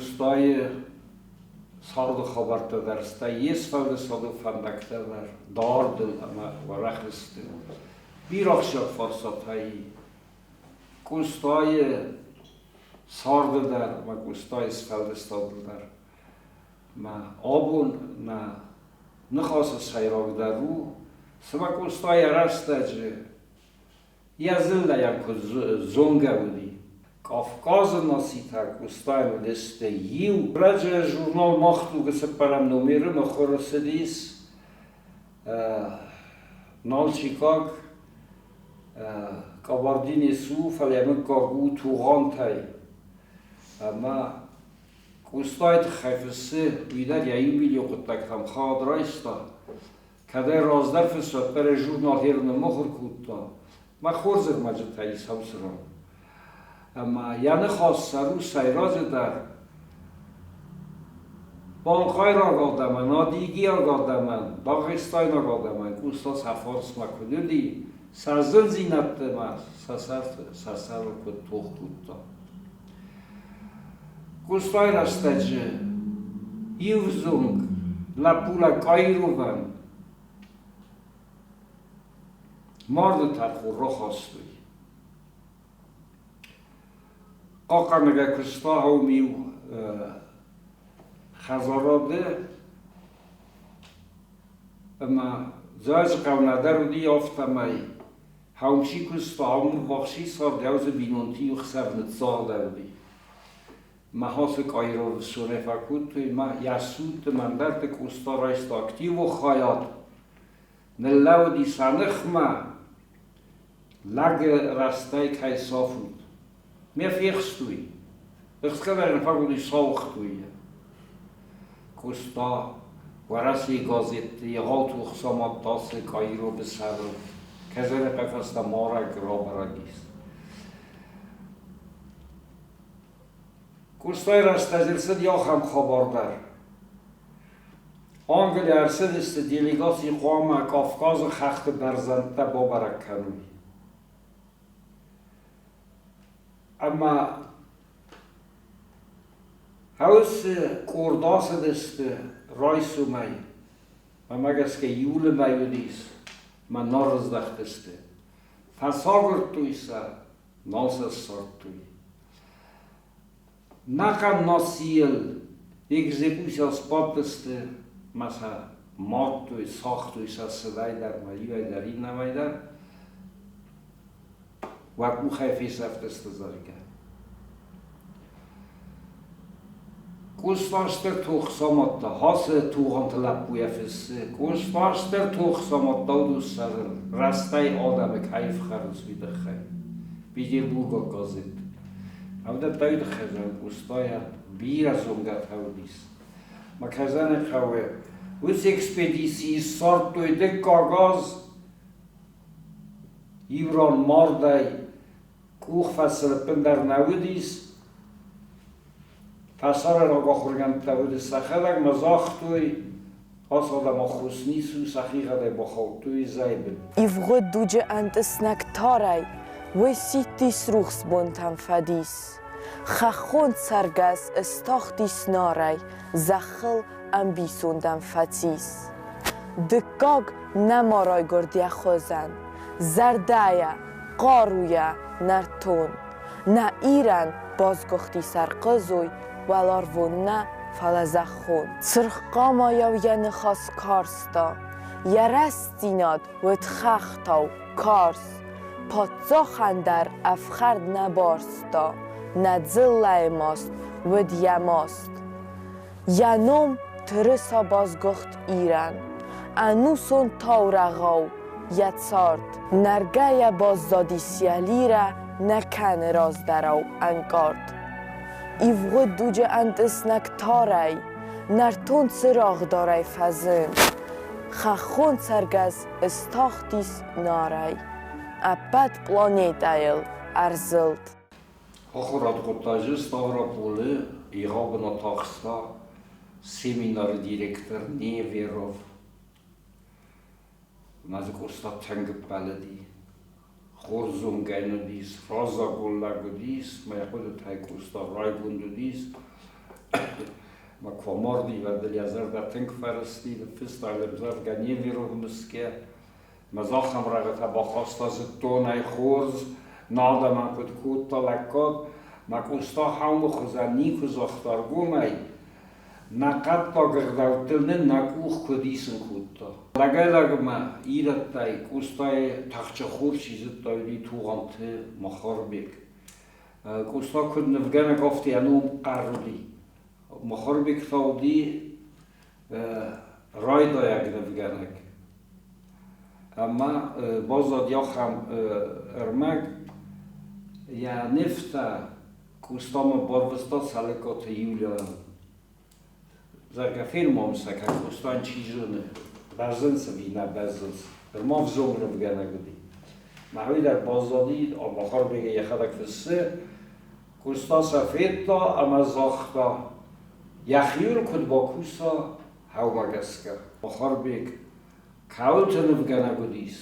Къостайы царды хабӕрттӕ дӕр, стӕй йе сфӕлдыстадон фӕндӕгтӕ дӕр дардыл ӕмӕ уӕрӕх сты. Бирӕ ахсджиаг фарстатӕ и Къостайы царды дӕр ӕмӕ Къостайы сфӕлдыстадыл дӕр. Мӕ абон нӕ ныхасы сӕйрагдӕр у, цымӕ Къоста йӕ рӕстӕджы йӕ дзыллӕйӕн куыд зонгӕ уыди. Кавказы нацитӕ Къостайӕн уыдысты иу. Раджы журнал «Мах дуг»-ы цыппӕрӕм номеры мыхуыры цыдис Налчикаг Кабардинец у, фӕлӕ мыггаг у Тугъантӕй. Ӕмӕ Къостайы тыххӕй фыссы, уый дӕр йӕ юбилейон хъуыддӕгтӕм хайад райста. Кӕд ӕй раздӕр фыссы, уӕддӕр ӕй журнал Херны мыхуыр кодта. Мӕ хорз ӕрмӕджытӕ ис ӕвзӕрӕн. Ӕмӕ йӕ ныхас сӕр у сӕйраджыдӕр балхъайраг адӕмӕн, адыгейаг адӕмӕн, дагъистайнаг адӕмӕн Къоста сӕ фарсмӕ куыд уыди, сӕ зындзинӕдты ма сӕ сӕрыл куыд тох кодта. Къостайы рӕстӕджы иу лӕппулӕг Каировӕн марды тӕрхон рахастой. Хъахъхъӕнӕгӕй куыста уым-иу хӕдзарады ӕмӕ Дзӕуджыхъӕу нӕдӕр уыди, афтӕмӕй Хӕумси куыста, ӕввахси цард ӕвдзы бинонти ӕхсӕв ныццагъдӕуыди. Мӕ хацы Каировы цурӕй фӕкодтой, мӕ йӕ судты мӕндӕрты Къоста райста активон хайад. Ныллӕууыди сӕ ныхмӕ, лӕгы рӕстӕй кӕй сафут. Ме фехстой. Ӕхсгӕ дӕр ын фӕкодтой, сауыгътой йӕ. Къоста Уӕрӕсейы газетты егъау тох самадта цы Каировы сӕрыл, кӕдзӕрӕ фӕстӕ марӕг рабӕрӕг ис. Къостайы рӕстӕджы ӕрцыд ахӕм хабар дӕр. Английӕ ӕрцыдысты делегаци хъуамӕ Кавказы хӕхты бӕрзӕндтӕ бабӕрӕг кӕной. Ӕмӕ Уыцы къорд ацыдысты райсомӕй, мӕнмӕ гӕсгӕ июлы мӕй уыдис, мӕ нал рыздӕхтысты. Фӕцагуырдтой сӕ, нал сӕ ссардтой. Нӕхъӕн нацийыл экзекуцийыл сбадтысты мӕ сӕ мардтой, цагътой сӕ сыдӕй дӕр ма иуӕй дӕр, иннӕмӕй дӕр. Уӕ къухӕй фесӕфтысты, зӕгъгӕ. Къоста стыр тох самадта, ацы Тугъанты лӕппуйӕ фыссы. Къоста стыр тох самадта уыдон сӕрыл, рӕстӕй адӕмы кӕй ӕфхӕрынц, уый тыххӕй. Петербургаг газет. Ӕвдӕдта уый тыххӕй, зӕгъы, Къостайӕн бирӕ зонгӕтӕ уыдис. Мӕ кӕзӕны хъӕуы уыцы экспедицийы ссардтой дыккаг аз Иу ран мардӕй къух фӕцырыппын дӕр нӕ уыдис. Фӕсарӕйнаг ахуыргӕндтӕ уыди сӕхӕдӕг ма загътой, ацы адӕм аххос ницы у, сӕхигъӕдӕй бахаудтой зӕйы бын. Ивгъуыд дуджы ӕнтъыснӕг тарӕй уый сидтис рухс бонтӕм фӕдис. Хӕххон цӕргӕс ыстахтис Нарӕй, зӕххыл ӕмбисондӕн фӕцис. Дыккаг нӕма райгуырд йӕ хуызӕн, зӕрдӕйӕ, хъаруйӕ нӕртон. Нӕ Ирӕн басгуыхти сӕрхъызой, уӕларвон нӕ, фӕлӕ зӕххон. Цыргъ хъамайау йӕ ныхас карста, йӕ рӕстдзинад уыд хӕхтау карз. Паддзахӕн дӕр ӕфхӕрд нӕ барста, нӕ дзыллӕйы маст уыд йӕ маст. Йӕ ном тырыса басгуыхт Ирӕн, ӕнусон таурӕгъау йӕ цард. Нӕргӕйӕ баззадис йӕ лирӕ, нӕ кӕны раздӕрау ӕнкъард. Ивгъуыд дуджы ӕнтъыснӕг тарӕй, нӕртон цырагъдарӕй фӕзынд. Хӕххон цӕргӕс ыстахтис Нарӕй, ӕппӕт планетӕйыл ӕрзылд. Ахуырад хъуыддаджы Ставрополы егъау бынат ахста семинары директор Неверов. Ӕмӕ дзы Къоста тынг ӕппӕлыди. Хорз зонгӕ йын уыдис, раззагон лӕг уыдис, мӕ хъуыдытӕй Къоста райгонд уыдис. Куы амарди, уӕд ыл йӕ зӕрдӕ тынг фӕрысти, ныффыста йыл ӕмдзӕвгӕ Не веру мысгӕ. Мӕ ахӕм рӕгъытӕ бахаста, зыдтон ӕй хорз, нӕ адӕмӕн куыд кодта лӕггад. Мӕ Къоста хъӕумы хуызӕн никуы загъта ӕргомӕй, нӕ хъӕддаг ӕгъдӕуттыл нын нӕ къух куыд исын кодта. Лӕгӕй-лӕгмӕ ирӕттӕй Къостайы тӕхджы хур чи зыдта, уыди Тугъанты Махарбег. Къоста куыд нывгӕнӕг, афтӕ йӕ ном хъӕр уыди. Махарбег та уыди райдайӕг нывгӕнӕг. Ӕмӕ баззад ахӕм ӕрмӕг, йӕ нывтӕ Къостамӕ барвыста Цӕлыккаты Юлияйӕн. Зӕгъгӕ, фермон сӕ кӕд Къостайӕн чи зоны, бӕззынц ӕви нӕ бӕззынц. Нырма взонг нывгӕнӕг уыди. Мӕ уый дӕр баззади, Махарбегы йӕхӕдӕг фыссы, Къоста сӕ федта ӕмӕ загъта, йӕхиуыл куыд бакуса, хъӕумӕ гӕсгӕ. Махарбег кӕуылты нывгӕнӕг уыдис,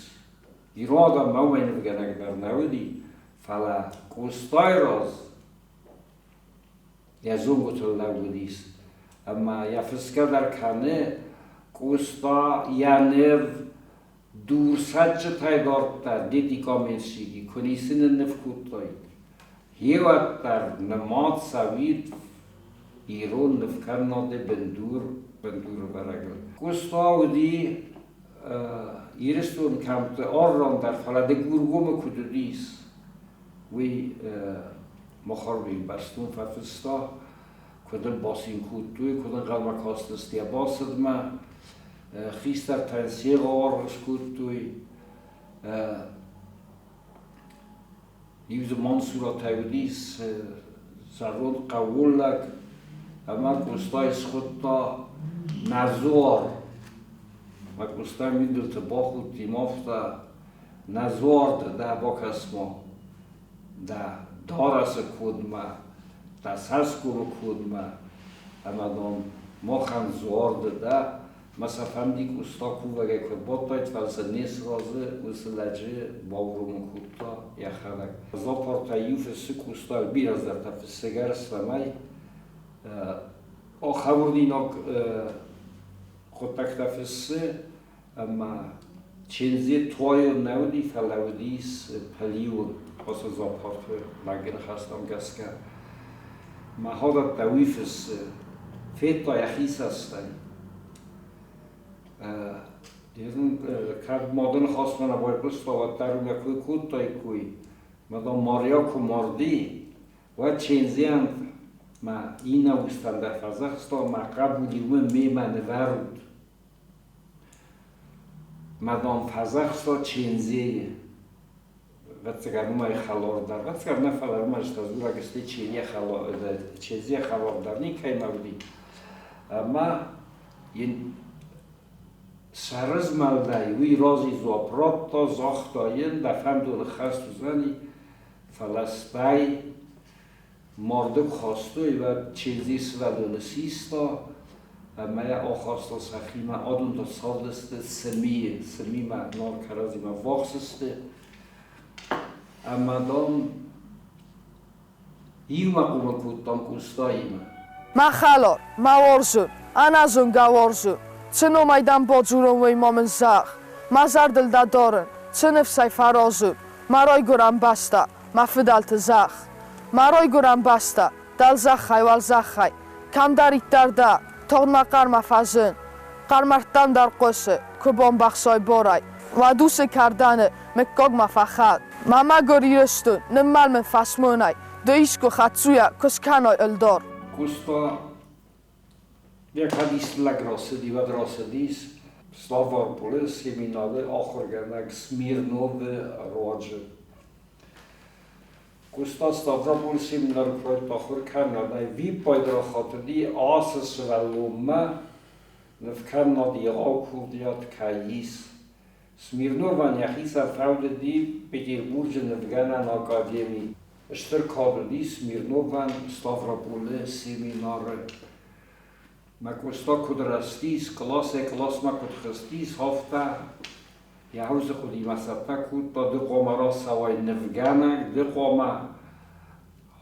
ирон адӕммӕ уымӕй нывгӕнӕг дӕр нӕ уыди, фӕлӕ Къостайы раз йӕ зонгуытыл лӕууыдис ӕмӕ йӕ фысгӕ дӕр кӕны, Къоста йӕ ныв дурсӕтджытӕй дардта Дети каменщики, куы ницы нынныв кодтаид. Гъеуӕддӕр нымад цӕуид ирон нывкӕнынады бындур бындурывӕрӕгыл. Къоста уыди Ирыстоны кӕмтты ӕррон дӕр, фӕлӕ Дыгургомы куыд уыдис, уый Махарбег бӕстон фӕфыста, куыд ыл бацин кодтой, куыд ӕнхъӕлмӕ кастысты йӕ бацыдмӕ. Хистӕртӕн се аргъ скодтой. Иу дзы Мансуратӕй уыдис зӕронд хъӕууон лӕг ӕмӕ Къостайы схуыдта нӕ дзуар. Мӕ Къоста мидбылты бахудти ма афтӕ, нӕ дзуар ды дӕ бакӕс-ма, дӕ дарӕсы кодмӕ, дӕ цӕсгомы кодмӕ ӕмӕ, дам, махӕн дзуар ды дӕ. Мӕ сӕ фӕнди Къоста кувӕгӕй куы ӕрбадтаид, фӕлӕ сӕ не сразы, уыцы лӕджы бауромын кодта йӕхӕдӕг. Зоопаркӕй иу фыссы Къоста бирӕ зӕрдӕ фыссӕгӕр цӕмӕй ахӕм хъуыддӕгтӕ фыссы, ӕмӕ Чендзе Туайон нӕ уыди, фӕлӕ уыдис Пӕлион, ацы зоопаркы лӕджы ныхӕстӕм гӕсгӕ. Мӕхӕдӕг уый фыссы, федта йӕхи цӕстӕй. Кӕд мады ныхасмӕ нӕ байхъуыста, уӕддӕр уымӕ куы кодтаиккой, мадам Марья куы марди, уӕд Чендзейӕн мӕ иннӕ устӕн дӕр фӕдзӕхста, мӕ хъӕбул иумӕ мемӕ нывӕрут. Мадам фӕдзӕхста Чендзейы. Ӕвӕццӕгӕн уымӕй хӕлардӕр, ӕвӕццӕгӕн нӕ, фӕлӕ ӕрмӕст дзурӕг сты Чендзе хӕлардӕр никӕимӕ уыди. Ӕмӕ йын сӕрызмӕлдӕй уый рази дзуапп радта, загъта йын, дӕ фӕндоны хӕст уыдзӕни, фӕлӕ стӕй марды куы хастой, уӕд Чендзе сывӕллоны систа ӕмӕ йӕ ахаста сӕхимӕ. Адон та цардысты Цымийы, Цымимӕ нар кӕрӕдзимӕ ввахс сты. Ӕмӕ, дам, иумӕ хъомыл кодтам Къостаимӕ. Мӕ хӕлар, мӕ уарзон, ӕнӕзонгӕ уарзон, цы номӕй дӕм бадзурон, уый ма мын зӕгъ. Мӕ зӕрдыл дӕ дарын, цы ныфсӕй фӕразон, мӕ райгуырӕн бӕстӕ, мӕ фыдӕлты зӕхх. Мӕ райгуырӕн бӕстӕ, дӕлзӕххӕй, уӕлзӕххӕй, кӕмдӕриддӕр дӕ, тагъд мӕ хъӕрмӕ фӕзын. Хъӕр мӕрдтӕм дӕр хъуысы, куы бамбӕхсай барӕй, уӕд уыцы кӕрдӕны мыггагмӕ фӕхӕр. Мӕ мӕгуыр Ирыстон, ныммӕл мын фӕсмонӕй, ды искуы хӕдцуйӕ куы скӕнай ӕлдар. Къоста йӕ кадист лӕг рацыди, уӕд рацыдис Ставрополы семинары ахуыргӕнӕг Смирновы руаджы. Къоста Ставрополы семинары куы райдыдта ахуыр кӕнын, ӕвиппайды рахатыди ацы сывӕллонмӕ нывкӕнынад егъау курдиат кӕй ис. Смирновӕн йӕхицӕн фӕуыди Петербурджы нывгӕнӕн академи. Стыр кад уыди Смирновӕн Ставрополы семинары. Мӕ Къоста куыд рӕзтис, къласӕй къласмӕ куыд хызтис, афтӕ йӕ ӕвзы хъуыдимӕ цӕттӕ кодта, ды хъуамӕ рацӕуай нывгӕнӕг, ды хъуамӕ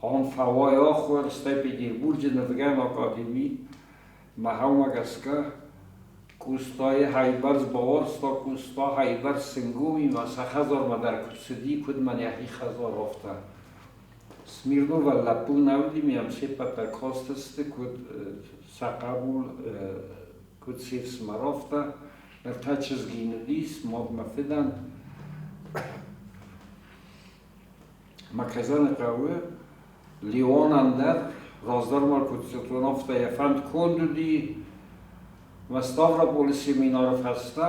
ам фӕуай ахуыр, стӕй Петербурджы нывгӕнӕн академи. Мӕ гӕсгӕ Къостайы хайбӕрц бауарзта, Къоста хайбӕрц сынгомимӕ сӕ хӕдзармӕ дӕр куыд цыди, куыд мӕн йӕхи хӕдзар, афтӕ. Смирнова лӕппу нӕ уыди, ме йӕм се ппӕт дӕр кастысты, куыд сӕ хъӕбул, куыд се фсымӕр, афтӕ. Ӕртӕ чызги йын уыдис, мад мӕ фыдӕн. Мӕ хъӕуы Леонӕн дӕр раздӕр ма куыд дзырдтон, афтӕ йӕ фӕнд конд уыди. Мӕ Ставрополы семинары фӕстӕ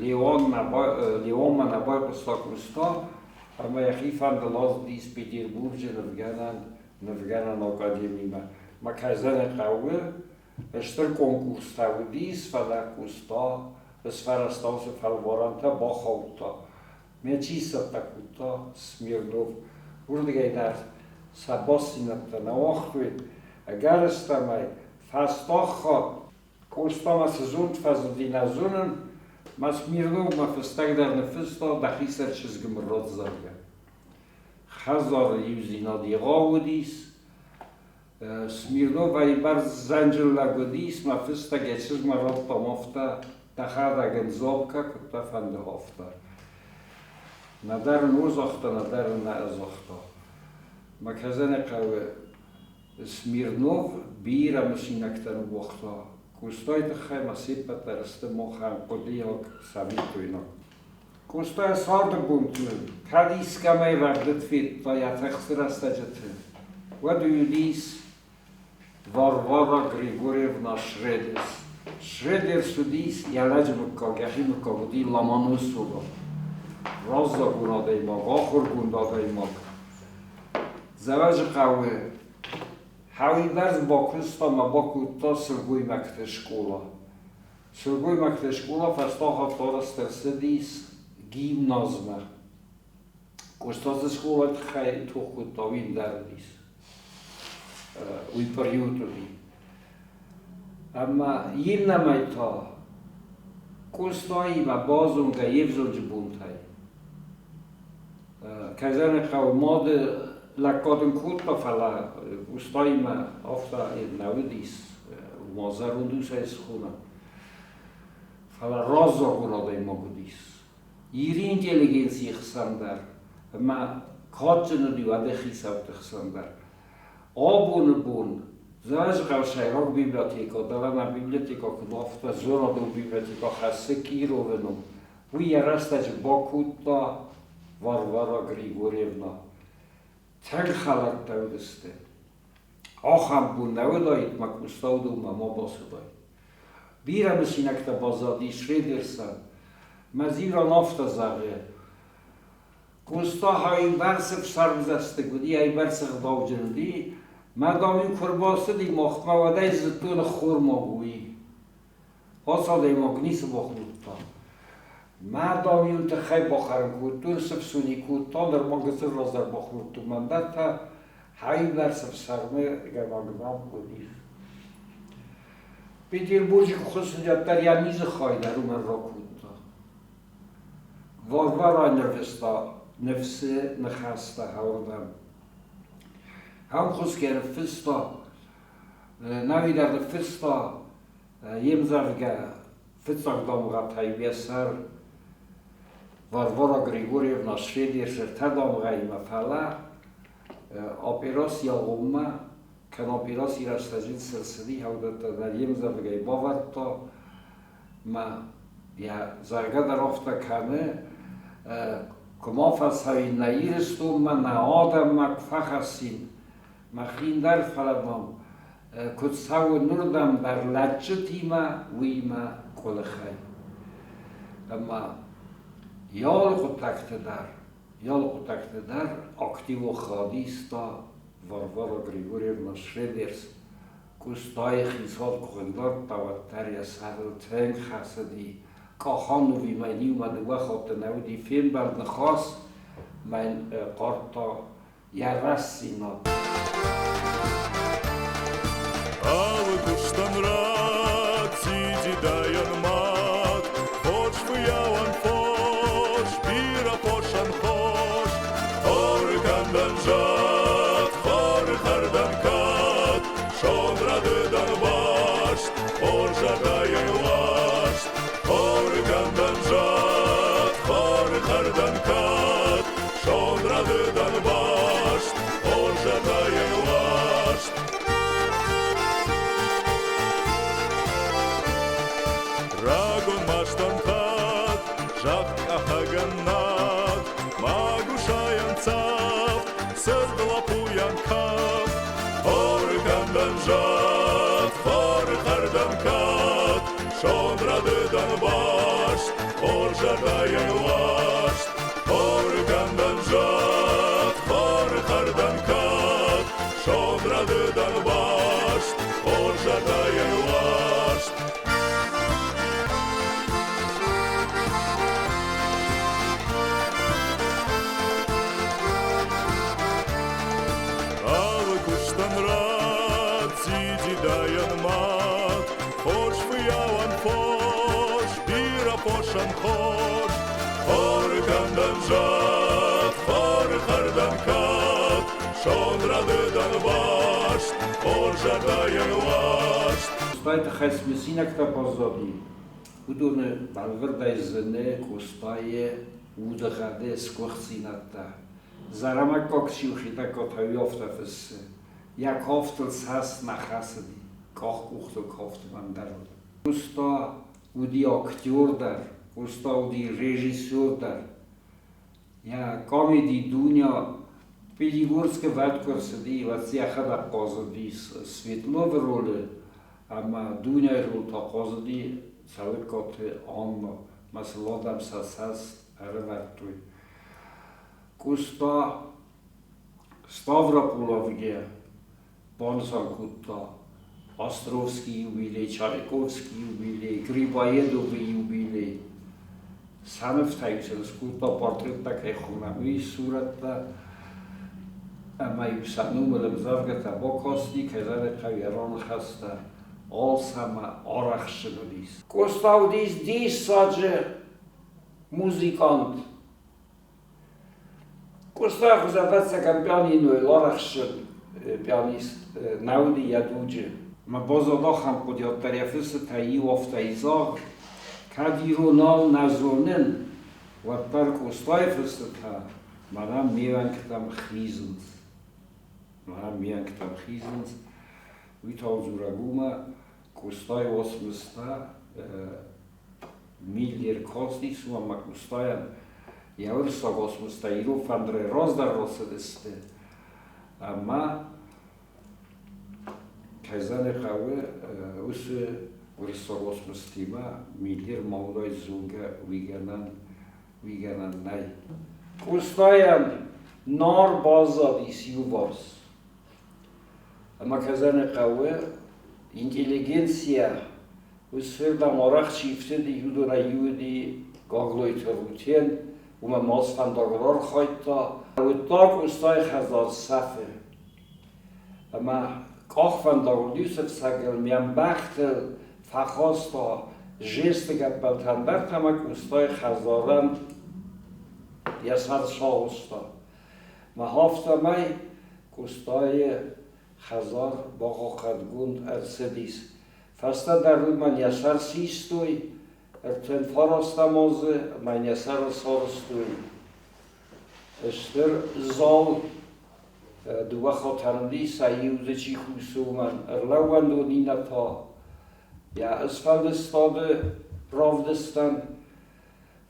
Леонмӕ нӕ байхъуыста Къоста, ӕмӕ йӕхи фӕндыл ацыдис Петербурджы нывгӕнӕн академимӕ. Мӕ кӕй хъӕуы, стыр конкурстӕ уыдис, фӕлӕ Къоста сфӕрӕзта уыцы фӕлварӕнтӕ, бахаудта. Мӕ чи цӕттӕ кодта, Смирнов, уырдыгӕй дӕр сӕ бастдзинӕдтӕ нӕ уагътой, ӕгӕрыстӕмӕй, фӕстаг хатт Къостамӕ цы зонд фӕзынди, нӕ зонын, мӕ Смирновмӕ фыстӕг дӕр ныффыста, дӕхицӕн чызг мын ратт, зӕгъгӕ. Хӕдзары иудзинад егъау уыдис, Смирнов ӕй бӕрзӕнджы лӕг уыдис, мӕ фыстӕг йӕ чызгмӕ радтам афтӕ, дӕхӕдӕг ын дзуапп куыд дӕ фӕнды, афтӕ. Нӕдӕр ын о загъта, нӕдӕр ын нӕ загъта. Мӕ кӕзӕны хъӕуы Смирнов бирӕ мысинӕгтӕ ныууагъта. Къостайы тыххӕй ма се ппӕт дӕр сты махӕн хъуыдыйаг цӕвиттойнаг. Къоста йӕ царды бонты кӕд искӕмӕй рӕвдыд федта йӕ тыхты рӕстӕджыты, уӕд уый уыдис Варвара Григорьевна Шредерс. Шредерс уыдис йӕ лӕджы мыггаг, йӕхи мыггаг уыди Ломоносова. Раззагон адӕймаг, ахуыргонд адӕймаг. Дзӕуӕджыхъӕуы хӕуибӕрц бакуыста ӕмӕ бакодта сылгоймӕгты скъола. Сылгоймӕгты скъола фӕстаг хатт арӕзт ӕрцыдис гимназмӕ. Къостаты скъолайы тыххӕй тох кодта, уый ӕндӕр уыдис. Уый период уыди. Ӕмӕ иннӕмӕй та Къостаимӕ базонгӕ йе взонджы бонтӕй. Кӕй зӕгъын хъӕуы, мады лӕггад ын кодта, фӕлӕ Къостаимӕ афтӕ нӕ уыдис, ома зӕронд усӕй схонӕн. Фӕлӕ раззагон адӕймаг уыдис. Иры интеллигенцийы хсӕн дӕр ӕмӕ кадджын уыди уӕды хицӕутты хсӕн дӕр. Абоны бон Дзӕуджыхъӕуы сӕйраг библиотекӕ, дӕлӕ нӕ библиотекӕ куыд афтӕ зонадон библиотекӕ хӕссы Кировы ном, уый йӕ рӕстӕджы бакодта Варвара Григорьевна. Тынг хӕлӕрттӕ уыдысты. Ахӕм бон нӕ уыдаид, мӕ Къоста уыдонмӕ ма бацыдаид. Бирӕ мысинӕгтӕ баззади Шредерсӕн. Мӕ Зиран афтӕ зӕгъы, Къоста хайбӕрц ӕфсӕрмдзӕстыг уыди, айбӕрц ӕгъдауджын уыди, мӕ, дам-иу куы ӕрбацыди махмӕ, уӕд ӕй зыдтон ӕххормаг уый. Ацы адӕймаг ницы бахордта. Мӕ, дам-иу тыххӕй бахӕрын кодтон, сыфсуни кодта, нырма гыццыл раздӕр бахордтон мӕн дӕр та хайбӕрц ӕфсӕрмы гӕнӕг нӕм уыдис. Петербурджы куы хуыссыди, уӕддӕр йӕ низы хай дӕр уымӕн ракодта. Варвара нырвыста ныфсы ныхӕстӕ хӕрдӕм. Ӕмхуысгӕ ныффыста, науи дӕр ныффыста йе мдзӕвгӕ фыццаг дамгъӕтӕй йӕ сӕр Варвара Григорьевна Шредерсы ӕртӕ дамгъӕимӕ, фӕлӕ операцийы агъоммӕ, кӕнӕ операцийы рӕстӕджы цы рцыди, уыдӕттӕ дӕр йе мдзӕвгӕйы бавӕрдта. Мӕ йӕ зӕгъгӕ дӕр афтӕ кӕны, куы ма фӕцӕуин нӕ Ирыстонмӕ, нӕ адӕммӕ куы фӕхӕссин мӕхи дӕр, фӕлӕ, дам, куыд цӕуы нуырдӕм дӕр лӕджджытимӕ, уыимӕ къуылыхӕй. Ӕмӕ йӕ алы хъуыддӕгты дӕр, йӕ алы хъуыддӕгты дӕр активон хайад иста Варвара Григорьевна Шредерс. Къостайы хицауад куы хъыгдардта, уӕддӕр йӕ сӕрыл тынг хӕцыди. Къахановимӕ иумӕ дыууӕ хатты нӕ уыди фембӕлд ныхас, мӕн хъардта йӕ рӕстдзинад. Алы куыстӕн рацидидайӕн мад, хорз фыййауӕн фос, бирӕ фосӕн хос, хоры кӕндӕн зад, хоры хӕрдӕн кад, сонрады дӕнбаст. зӕрдӕйӕн уарзт, Хоры кӕндӕн зад, хоры хӕрдӕн кад, Сондрады дӕн баст, хорз зӕрдӕйӕн уарзт. Алы куыстӕн рад, дзидзидайӕн мад, Хорз фыййауӕн фос, бирӕ фосӕн хос, Хоры кӕндӕн зад, хоры хӕрдӕн кад, Сондрады дӕн баст, хорз зӕрдӕйӕн уарзт. Къостайы тыххӕй цы мысинӕгтӕ баззади, уыдоны бӕлвырдӕй зыны Къостайы удыгъӕды сгуыхтдзинӕдтӕ. Зӕрӕмӕггаг чи у, Хетӕгкаты уый афтӕ фыссы: Йӕ кафтыл цас нӕ хӕцыди, къах-къухтыл кафты ӕндӕр уыд. Къоста уыди актер дӕр, Къоста уыди режиссер дӕр. Йӕ комеди Дуня Пятигорскы вӕд куы ӕрцыди, уӕд дзы йӕхӕдӕг хъазыди Светловы ролы ӕмӕ Дуняйы ролы та хъазыди Цӕлыккаты Анна. Мӕ сыл адӕм сӕ цӕст ӕрӕвӕрдтой. Къоста Ставрополовге банысан кодта Островский юбилей, Чайковский юбилей, Грибоедовы юбилей. Сӕ нывтӕ-иу сын скодта портреттӕ кӕй хонӕм, уый сурӕттӕ ӕмӕ-иу сӕ номыл ӕмдзӕвгӕтӕ бакасти, кӕй зӕгъын хъӕуы, йӕ раныхӕстӕ алцӕмӕ арӕхстджын уыдис. Къоста уыдис диссаджы музыкант. Къоста ӕвӕццӕгӕн пианинойыл арӕхстджын пианист нӕ уыди йӕ дуджы. Мӕ баззад ахӕм хъуыдыйад дӕр йӕ фыстытӕй иу афтӕ изагъд, кӕд иронау нӕ зонын, уӕддӕр Къостайы фыстытӕ мӕнӕн ме уӕнгтӕм хизынц. Мӕнӕн ме уӕнгтӕм хизынц. Уый та дзурӕг у мӕ Къостайы уацмыстӕ Миллер кастис ӕмӕ Къостайӕн йӕ уырыссаг уацмыстӕ ирон фӕндырӕй раздӕр рацыдысты ӕмӕ кӕй зӕгъын хъӕуы, уыцы уырыссаг уацмыстимӕ Миллер ма уыдаид зонгӕ, уый гӕнӕн нӕй. Къостайӕн Нар баззадис иуварс. Ӕмӕ Казаны хъӕуы интеллигенцийӕ уыцырдӕм арӕх чи фтыди, уыдонӕй иу уыди Гаглойты Рутен, уымӕ мацфӕндагыл архайдта. Уыдта Къостайы хӕдзар сӕфы. Ӕмӕ къахвӕндагыл уыцы ӕфцӕгыл ме мбӕхтыл фӕхаста жесты гӕппӕлтӕн дӕр ӕмӕ Къостайы хӕдзарӕн йӕ сӕр сагъуыста. Мӕ афтӕмӕй Къостайы хӕдзар бахъахъхъӕдгонд ӕрцыдис. Фӕстӕдӕр уымӕн йӕ сӕр систой, 39 азы ӕмӕ йын йӕ сӕрыл сарӕзтой стыр зал, дыууӕ хатӕны уыди, сӕ иу дзы чи кусы, уымӕн ӕрлӕууӕндон, иннӕ та йӕ сфӕлдыстады равдыстӕн.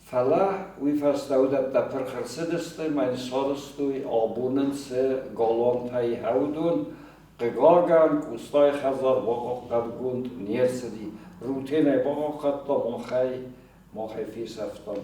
Фӕлӕ уый фӕстӕ уыдӕттӕ пырх ӕрцыдысты ӕмӕ йын сарӕзтой абон ын цы галуантӕй уыдон, хъыгагӕн, Къостайы хӕдзар бахъахъхъӕдгонд не рцыди. Рутенӕй бахъахъхъӕдта, махӕй фесӕфтам.